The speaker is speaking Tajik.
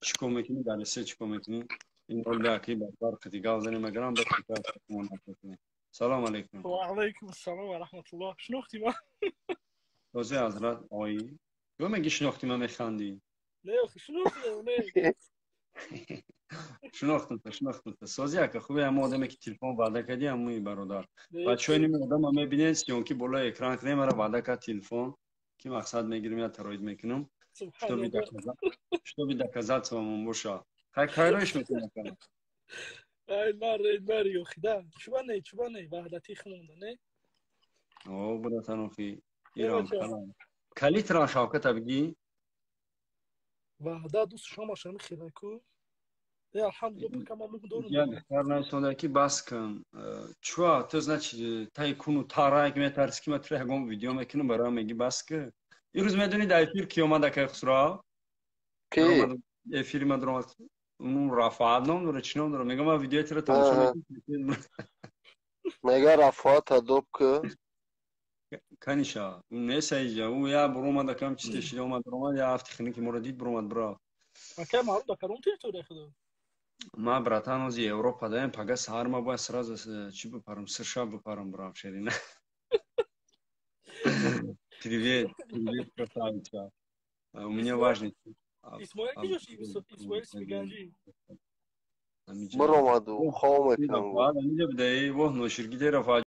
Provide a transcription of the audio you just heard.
Чӣ кор мекунӣ дар Россия, чӣ кор мекунӣ? Ин ролики бардар қити гап занем, агарам. Салом алейкум. Ва алайкум ассалом ва раҳматуллоҳ. Шинохтӣ ма? Този, ҳазрат ои ё меги, шинохтӣ ма, механдӣ? Не, шинохтам, не. Шинохтам, шинохтам. Сози, ака, хуби? Ҳама одаме, ки телефон ваъда кардӣ, ҳамои бародар. Бачаҳои ними одама мебинед, съёмки болои экран кунем. Мара ваъда кард телефон, ки мақсад мегирем, я тароид мекунам, чтобы доказательство мон боша. Хай, кайроиш мекунам? Ай, нар, нар, ёхида. Чуба не, чуба не, ваҳдати хунонда, не? О, братан, охи, ирам калитран Шавката бигӣ. Ваҳда дӯст шомаша мехелаку. Э, алҳамдулилла, пока ма мук дорум. Я беҳтар наисонда, ки бас кун. Чуа ту, значит, тай куну тарак метарси, ки ма туро ягон видео мекунам, бароям меги бас ку. Ирӯз медонӣ, дар эфир ки омад, акай Хусрав? Ки? Эфири ма дуромад. Ну, Рафаат ном дора, чӣ ном дора? Мегам, ман видеои туро тамошо мекунам. Мега, Рафаата доб ку. Каниша нест аиҷа. Ӯ я буромад, акам чизе шида омад, буромад, я ҳафти хиники моро дид, буромад, бурафт. Ака, маълум, да кадом территория худо? Ма, братан, ози Европа даем. Пага саҳар ма бояд сразу чӣ бипарам, США бипарам, бурам. Шерина, привет, привет, красавица. У меня важный. Исмоил киҷош? Исмоил Смиганҷӣ. Биромаду хоб мекунам. Амиҷа будаи, воҳ, ноширгиде, Рафаат.